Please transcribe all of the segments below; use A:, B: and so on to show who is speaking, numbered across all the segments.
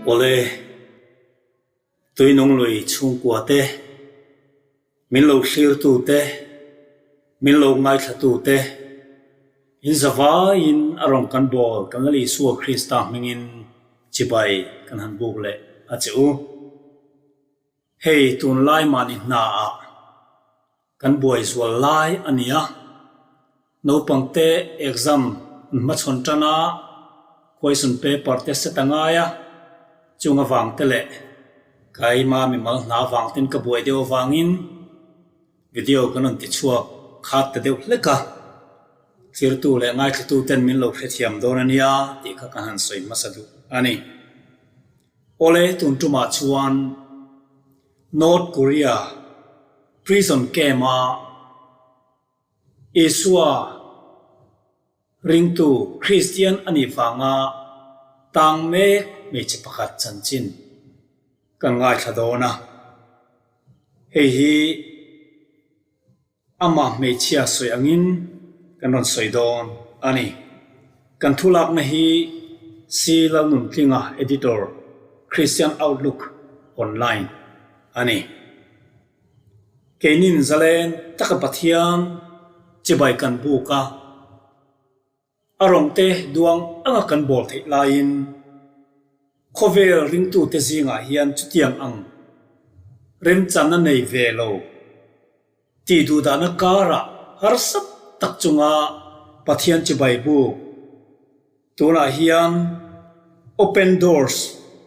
A: Awle, Tuinung lui chhungkua te, min lo thlirtu te, min lo ngaithlatu te, in zavaiin a rawn kan bawl kan Lal Isua Krista hmingin chibai kan han buk leh a che u. Hei tunlai mahni hnaah kan buai zual lai a ni a, naupangte exam an hmachhawn tan a, question paper te set a ngai a, chung avang te leh keima mimal hna avang ten ka buai deuh avangin video kan rawn ti chhuak khat ta deuh hlek a, thirtu leh ngaithlatu ten min lo hrethiam dawn a nia tih kha ka han sawi hmasa duh a ni. Awle tun tumah chuan North Korea prison camp a Isua ringtu Kristian a nih vanga tang mek hmeichhe pakhat chanchin kan ngaithla dawn a, hei hi Amah hmeichhia sawi angin kan rawn sawi dawn a ni. Kan thulakna hi C. Lalnuntlinga, Editor, Christian Outlook Online a ni. Keinin zalen taka Pathian chibai kan buk a. A rawngte duang anga kan bawl theih laiin khawvel ringtute zingah hian chutiang ang remchanna nei ve lo tih duhdahna karah harsa tak chunga Pathian chibai buk tunah hian Open Doors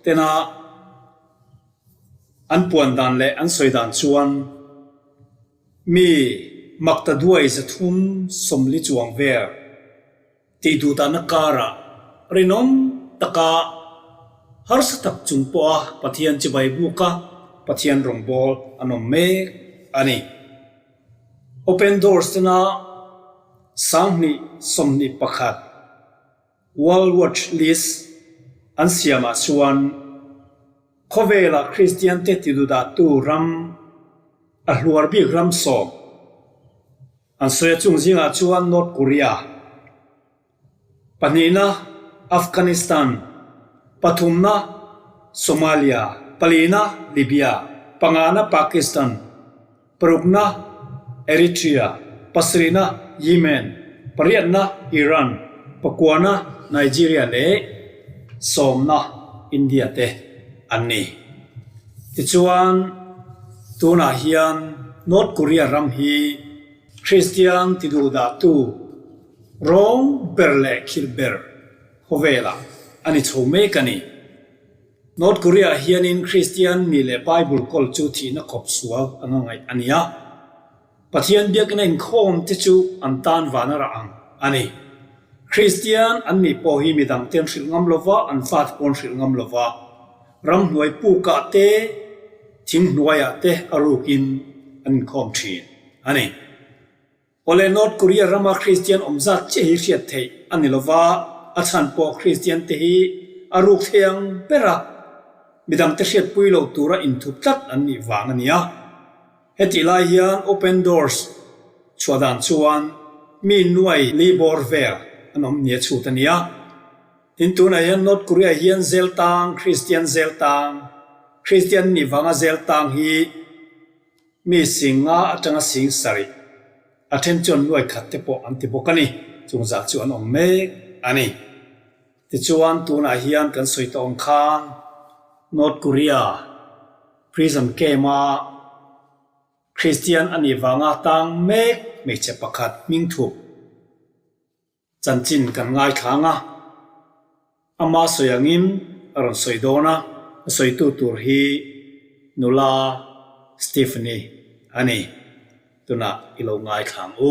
A: tena an puan dan leh an sawi dan chuan Mi makta duai 340 chuang vel tih duhdahna karah rinawm taka harsa tak chung pawha Pathian chibai buka Pathian rawngbâwl an awm mek a ni. Open Doors tena 2021 World Watch List an siamah chuan khawvela Kristiante tiduhdahtu ram a hluar bik ram sawm an sawi a, chung zingah chuan North Korea, pahnihna Afghanistan, pathumna Somalia, palina Libya, pangana Pakistan, Parukna, Eritrea, pasarihna, Yemen, pariatna, Iran, pakuana, Nigeria leh sawmna, India te an ni. Tichuan, tunah hian North Korea ram hi Kristian tiduhdahtu rawng ber leh khirh ber khawvelah a ni chho mek a ni. North Korea hianin Kristian mi leh Bible kawl chu thihna khawp sual anga ngaih a ni a. Pathian biakina inkhawm te chu an tan van a rah ang a ni. Kristian an nih pawh hi midang te an hrilh ngam lova, an fate pawh an hrilh ngam lova. Ramhnuai pukah te, thinghnuaiah te a rukin an inkhawm thin a ni. Awle North Korea rama Kristian awm zat chiah hi hriat theih a ni lova, a chhan pawh Kristian te hi a ruk thei ang ber a, midangte hriatpui lo tura inthup tlat an nih vang a ni a. Hetih lai hian Open Doors chhuah dan chuan mi nuai li bawr vel an awm nia chhut a ni a. Tin tunah hian North Korea hian zel tang, Kristian zel tang, Kristian nih vanga zel tang hi, Mi sing nga atanga sing sarih, a then chuan nuai khat te pawh an ti bawk a ni. Chung zah chu an awm mek a ni. Tichuan tunah hian kan sawi tawh ang khan North Korea prison camp-a Kristian a nih vanga tang mek hmeichhe pakhat hming thup Chanchin kan ngaithlang a, ama sawi angin a rawn sawi dawn a, a sawitu tur hi nula Stephanie a ni. Tunah i lo ngaithlang u.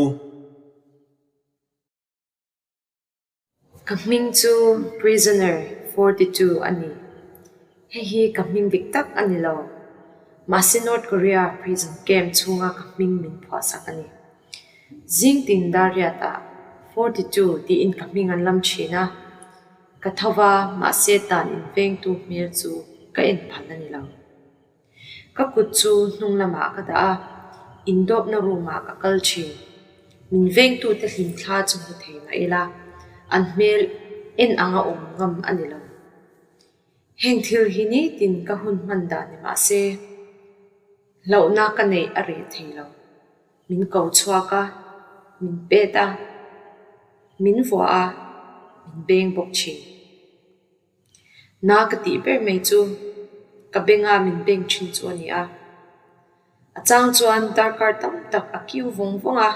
B: Ka hming chu Prisoner 42 a ni. Hei hi ka hming dik tak a ni lo. Mahse North Korea prison camp chhunga ka hming min phuahsak a ni. Zing tin Dariat-ah 42 tiin ka hming an lam thin a, ka tho va, mahse tan invengtu hmel chu ka en phal a ni lo. Ka kut chu hnung lamah ka dah a, indawpna room-ah ka kal thin. Min vengtute hlimthla chu hmu thei mah ila, an hmel en anga awm ngam a ni lo. Heng thil hi nitin ka hun hman dan ni mah se, hlauhna ka neih a reh thei lo. Min ko chhuak a, min pet a, min vuah a, min beng bawk thin. Na ka tih ber mai chu ka benga min beng thin chu a ni a. A chang chuan darkar tam tak a kiu vawng vawng a,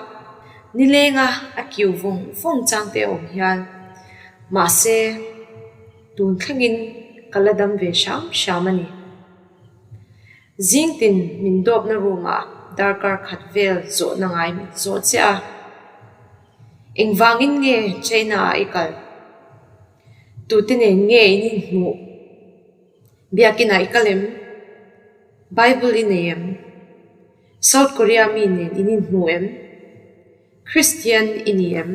B: nilenga a kiu vawng vawng chang te a awm hian. Mahse, tun thlengin ka la dam ve hram hram a ni. Zingtin min dawpna room ah darkar khat vel zawhna ngai min zawh chiah a. Engvangin nge China ah i kal? Tute nen nge in inhmuh? Biakinah i kal em? Bible i nei em? South Korea mi nen in inhmu em? Kristian i ni em?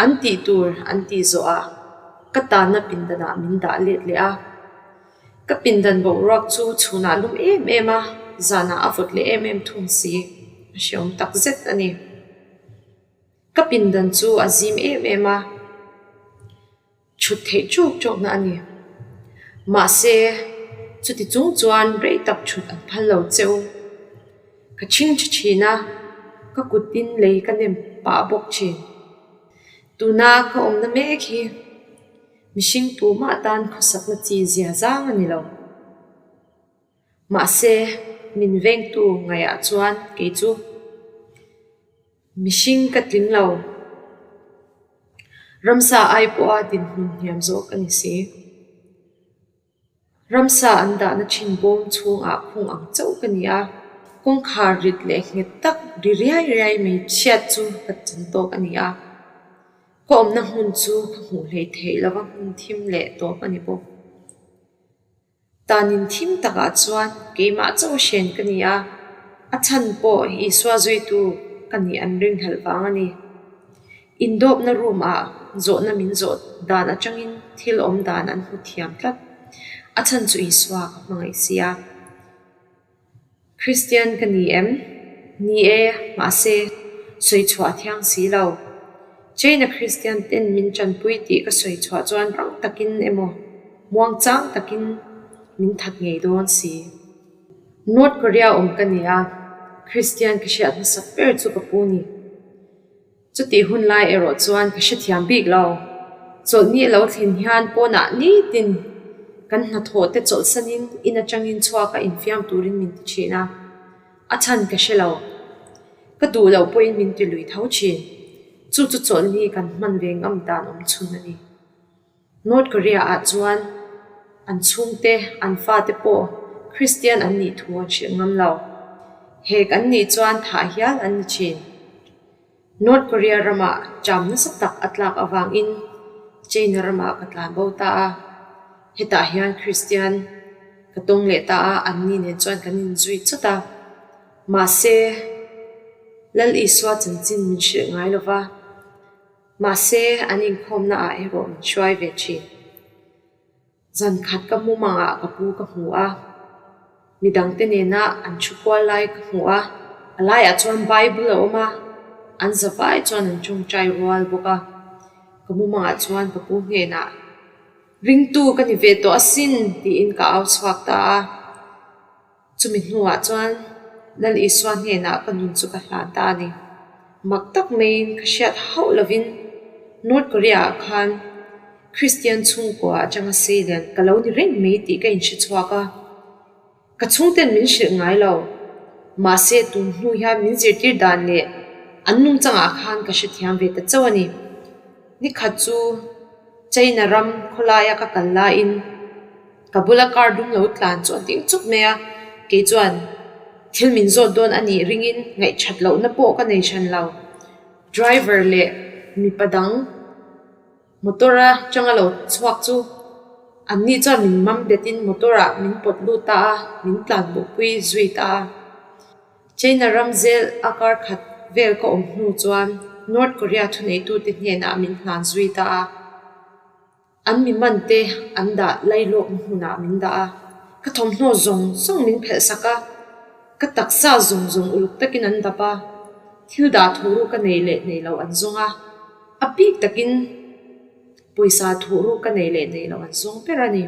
B: An tih tur an tih zawh ah ka tanna pindanah min dah let leh a. Ka pindan boruak chu chhunah lum em em a, zanah a vawt leh em em thung si. A hreawm takzet a ni. Ka pindan chu a zim em em a, chhut theih chuk chukna a ni. Mahse, chuti chung chuan rei tak chhut an phal lo che u. Ka chhing tha thin a, ka kutin lei ka nem pah bawk thin. Tuna ka awmna mek hi mihring tumah tan khawsakna chi zia zang a ni lo. Mahse, min vengtu ngaihah chuan kei chu mihring ka tling lo. Ramsa ai pawha dinhmun hniam zawk a ni si. Ramsa an dahna thin bawm chhungah khung ang chauh ka ni a, kawngkhar rit leh nghet tak ri riai riai mai chhiat chu ka chan tawk a ni a. Ka awmna hmun chu ka hmuh hleih theih lova hmun thim leh tawp a ni bawk. Tanin thim takah chuan keimah chauh hren ka ni a, a chhan pawh Isua zuitu ka nih an ringhlelh vang a ni. Indawpna room ah zawhna min zawh dan atangin thil awm dan an hmu thiam tlat. A chhan chu Isua ka hmangaih si a. Kristian ka ni em? Ni e, mahse, sawi chhuah thiang si lo. China Kristian ten min tanpui tih ka sawi chhuah chuan rang takin emaw, muangchang takin min that ngei dawn si. North Korea awm ka ni a, Kristian ka hriat hmasak ber chu ka pu ni. Chutih hun lai erawh chuan ka hrethiam bik lo. Chawlhni a lo thlen hian pawnah nitin kan hnathawh te chawlhsanin in atangin chhuak a infiam turin min ti thin a, a chhan ka hre lo. Ka duh loh pawhin min ti lui tho thin. Chu chu chawlhni kan hman ve ngam dan awm chhun a ni. North Korea ah chuan an chhungte, an fate pawh Kristian an nih thu an hrilh ngam lo. Hek an nih chuan thah hial an ni thin. North Korea ramah ṭam nasa tak a tlak avangin China ramah ka tlan bo ta a. Hetah hian Kristian ka tawng leh ta a, anni nen chuan kan inzui chawt a. Mahse, Lal Isua chanchin min hrilh ngai lo va. Mahse, an inkhawmna ah erawh min hruai ve thin. Zan khat ka hmu mangah ka pu ka hmu a, midangte nena an thu kual lai ka hmu a, a laiah chuan Bible a awm a, an zavai chuan an tawngtai rual bawk a. Ka hmu mangah chuan ka pu hnenah, Ringtu ka ni ve tawh asin tiin ka au chhuak ta a. Chumi hnuah chuan Lal Isua hnenah ka nun chu ka hlan ta a ni. Mak tak maiin ka hriat hauh lovin North Korea-ah khan Kristian chhungkua atanga seilian ka lo ni reng mai tih ka inhre chhuak a. Ka chhungten min hrilh ngai lo. Mahse tun hnu hian min zirtir dan leh an nungchangah khan ka hrethiam ve ta chauh a ni. Nikhat chu China ram khawlaia ka kal laiin Ka bula car dum lo tlan chu a ding chuk mai a, kei chuan thil min zawt dawn a nih ringin ngaihthat lohna pawh ka nei hran lo. Driver leh mipa dang motor atanga lo chhuak chu anni chuan min mam betin motor ah min pawt lut ta a, min tlan luhpui zui ta a. China ram zel a kar khat vel ka awm hnu chuan North Korea thuneitute hnenah min hlan zui ta a. An mi man te an dah lailawkna hmunah min dah a, ka thawmhnaw zawng zawng min phelh sak a, ka taksa zawng zawng uluk takin an dap a, thil dah thu ru ka nei leh nei lo an zawng a, a bik takin Pawisa thuhruk ka nei leh nei loh an zawng ber a ni.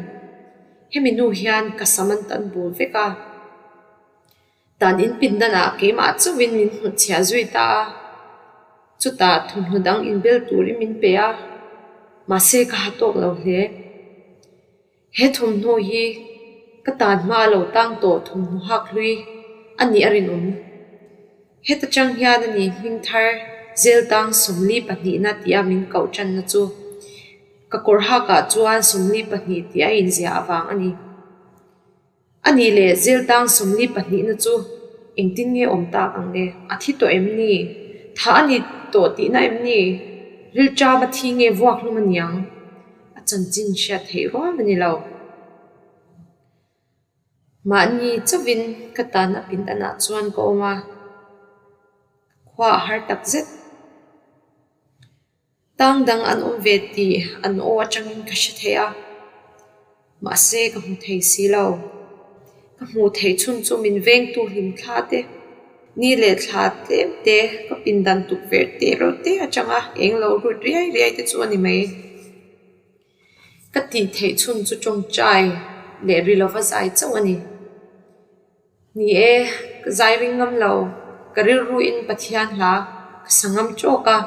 B: Hemi hnu hian ka sam an tan bul vek a. Dan in pindanah keimah chauhin min hnutchhiah zui ta a. Chutah thawmhnaw dang inbel turin min pe a, mahse ka ha tawk lo hle. He thawmhnaw hi ka tan hma a lo tang tawh thawmhnaw hak hlui a nih a rinawm. Heta chang hian a ni hming thar Zeltang 42na tia min koh tanna chu ka kawr hakah chuan 42 tih a inziah avang a ni. A nih leh Zeltang 42na chu engtin nge awm tak ang le? A thi tawh em ni? Thah a ni tawh tihna em ni? Rilṭam a thi nge vuak hlum a niang? A chanchin hriat theih rual a ni lo. Mahni chauhin ka tanna pindanah chuan ka awm a, ka khua a har tak zet. Tang dang an awm ve tih an aw atangin ka hre thei a, mahse ka hmu thei si lo. Ka hmuh theih chhun chu min vengtu hlimthla te, ni leh thla tlem te, ka pindan tukverh teh reuh te atanga eng lo rut riai riai te chu a ni mai. Ka tih theih chhun chu tawngtai leh ri lova zai chauh a ni. Ni e, ka zai ring ngam lo, ka rilruin Pathian hla ka sa ngam tawk a,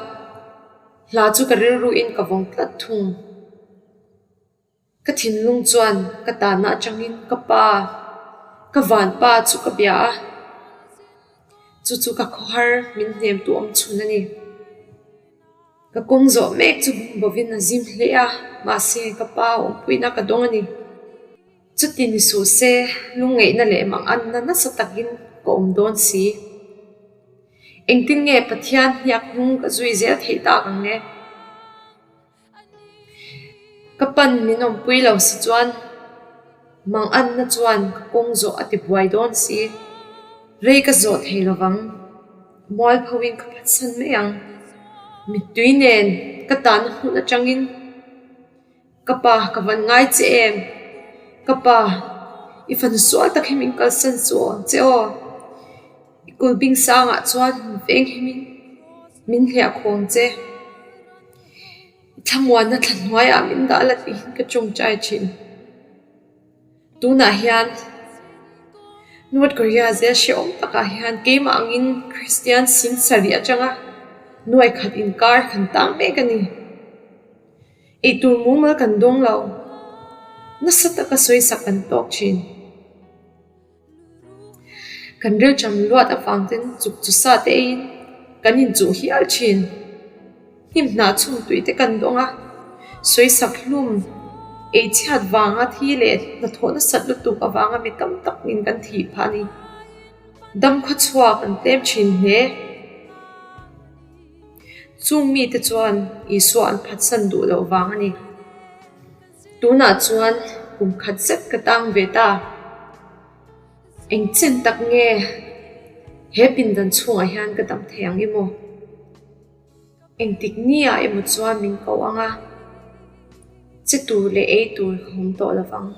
B: hla chu ka rilruin ka vawng tlat thung. Ka thinlung chuan ka tanna atangin ka pa, ka vanpa chu ka bia a, chu chu ka khawhar min hnemtu awm chhun a ni. Ka kawng zawh mek chu bawngin a zim hle a, mahse ka pa awmpuina ka dawng a ni. Chuti ni suh se, lungngaihna leh manganna nasa takin ka awm dawn si. Engtin nge Pathian hniak hnung ka zui zel theih tak ang le? Ka pan min awmpui lo si chuan manganna chuan ka kawng zawh a ti buai dawn si. Rei ka zawh thei lovang, mualphoin ka phatsan mai ang. Mittui nen ka tahna hmun atangin ka pa ka van ngai che em? Ka pa, i fanu sual tak hi min kalsan suh ang che aw. I kulhbing sangah chuan min veng himin min hliah khawng che. I thlamuanna thla hnuaiah min dah la tiin ka tawngtai thin. Tunah hian North Korea zel hrehawm takah hian keimah angin Kristian sin sarih atanga nuai khat inkar kan tang mek a ni. Eitur mumal kan dawng lo. Nasa taka sawisak kan tawk thin. Kan rilṭam luat avang ten chuk chu sa te eiin kan inchuh hial thin. Hnim hnah chhung tui te kan dawng a, sawisak hlum ei chhiat vanga thi leh hnathawh nasat lutuk avanga mi tam tak in kan thih phah a ni. Dam khawchhuak an tlem thin hle. Chung mite chuan Isua an phatsan duh loh vang a ni. Tunah chuan kum khat zet ka tang ve ta. Eng chen tak nge he pindan chhungah hian ka dam thei ang emaw? Engtik nia emaw chuan min ko ang a, che tur leh ei tur ka awm tawh lo vang.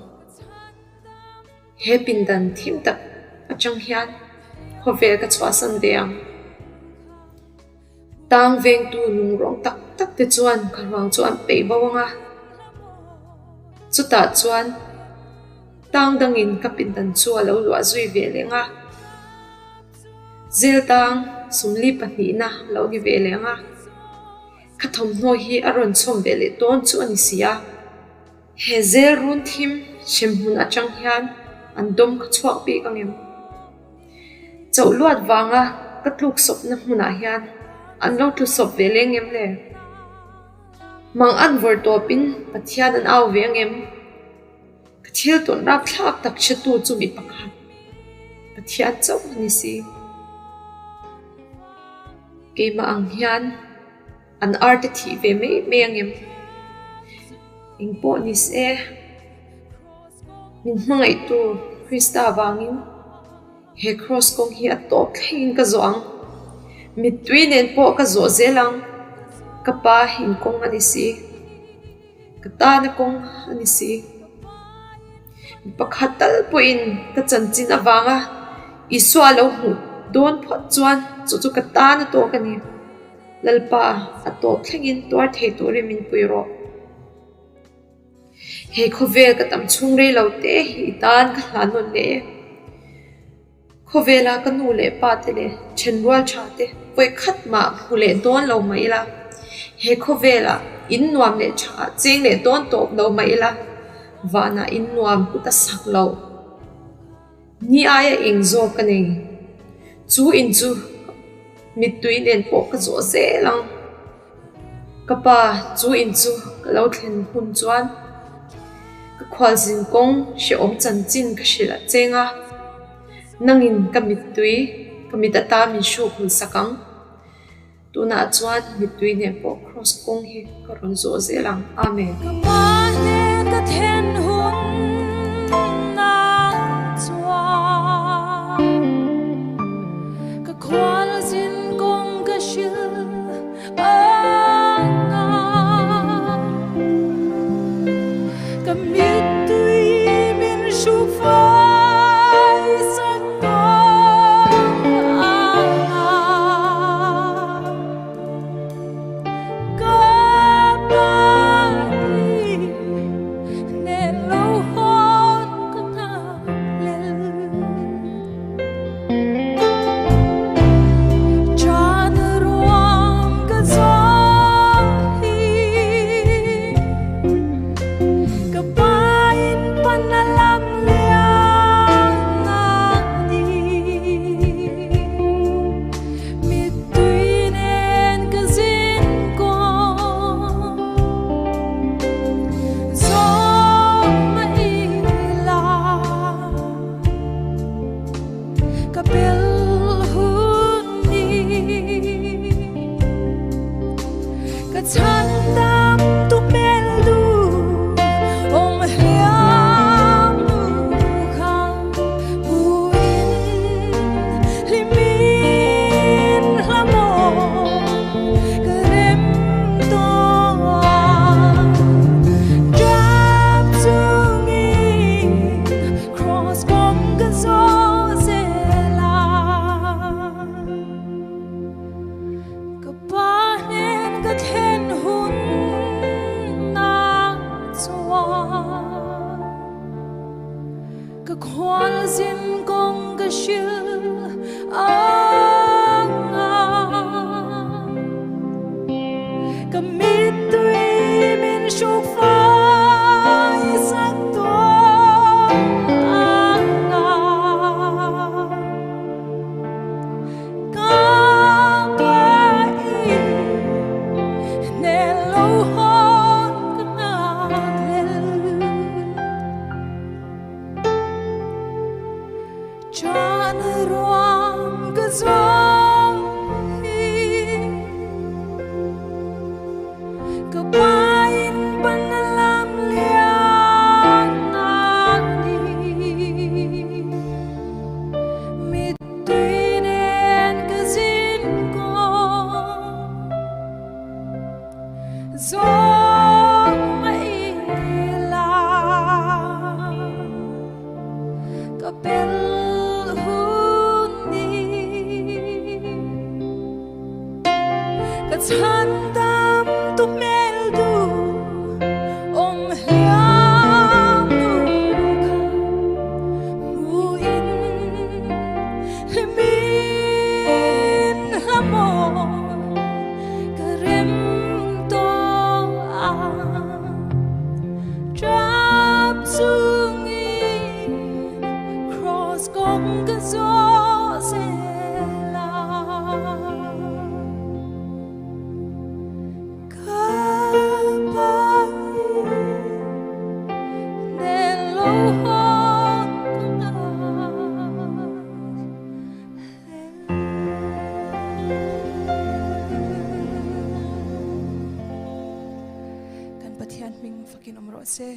B: He pindan thim tak atang hian khawvel ka chhuahsan ve ang. Tang vengtu nungrawng tak tak te chuan ka ruang chu an peih bo ang a, chutah chuan tang dangin ka pindan chu a lo luah zui ve leng a, zel tang sumli pahnihna a lo ni ve leng a, ka thawmhnaw hi a rawn chhawm ve leh dawn chu a ni si a. He zel run thim hremhmun atang hian an dawm kha chhuak bik ang em? Chauh luat vanga ka tluk sawpna hmunah hian an lo tlu sawp ve leng em le? Mang an vawr tawpin Pathian an au ve ang em? Ka thil tawn rapthlak tak hretu chu mi pakhat, Pathian chauh a ni si. Keimah ang hian. An ar te thih ve mai mai ang em? Eng pawh ni se, min hmangaihtu Krista avangin he kraws kawng hi a tawp thlengin ka zawh ang. Mittui nen pawh ka zawh zel ang. Ka pa inkawng a ni si. Ka tana kawng a ni si. Mi pakhat tal pawhin ka chanchin avanga Isua a lo hmuh dawn phawt chuan chu chu ka tana tawk a ni. Lalpa, a tawp thlengin tuar thei turin min pui rawh. He khawvel ka tam chhung rei lo te hi i tan ka hlan nawn leh e. Khawvela ka nu leh pa te leh thenrual tha te vawi khat mah hmu leh dawn lo mah ila, he khawvelah in nuam leh tha ah cheng leh dawn tawp lo mah ila, vanah in nuam kut a sak lo. Ni aia eng zawk ka nei. Chu in chu mittui nen pawh ka zawh zel ang. Ka pa, chu in chu ka lo thlen hun chuan ka khualzin kawng hrehawm chanchin ka hrilh a cheng a, nangin ka mittui ka mit ata min hruk hul sak ang. Tunah chuan mittui nen pawh Kraws kawng hi ka rawn zawh zel ang. Amen.
C: Ka pa hnen ka then hun ah chuan ka khualzin kawng ka hrilh ang a, ka mittui min hruk fai sak dawn ang a. Ka pa i nen lo hawn ka nghak lel. Chan ruang ka zawh hi ka pa in pan a lam liang a ni. Mittui nen ka zin kawng zawm a ila ka bel hun ni ka chhan dam tu hmel duh awm hliam nu kha puin hlimin hla maw ka rem tawh a tap chungin cross kawng ka zawh zel a ka pa hnen ka thlen hun ah chuan Ka khualzin kawng ka hrilh ang a, ka mittui min hruk fai sak dawn ang a, ka pa i hnen lo hawn ka nghakhlel. Chan ruang ka zawng hi ka pain pan lam liang ang ni mittui nen ka zin kawng Zawng a ila ka bel hun ni ka chhan dam tu hmel duh awm hliam nu kha hmuhin hlimin hla maw. Ka rem tawh a tap chungin cross kawng ka zawh zel a ka pahin nen lo hawn ka nghak. Kan Pathian hming fakin awm rawh se.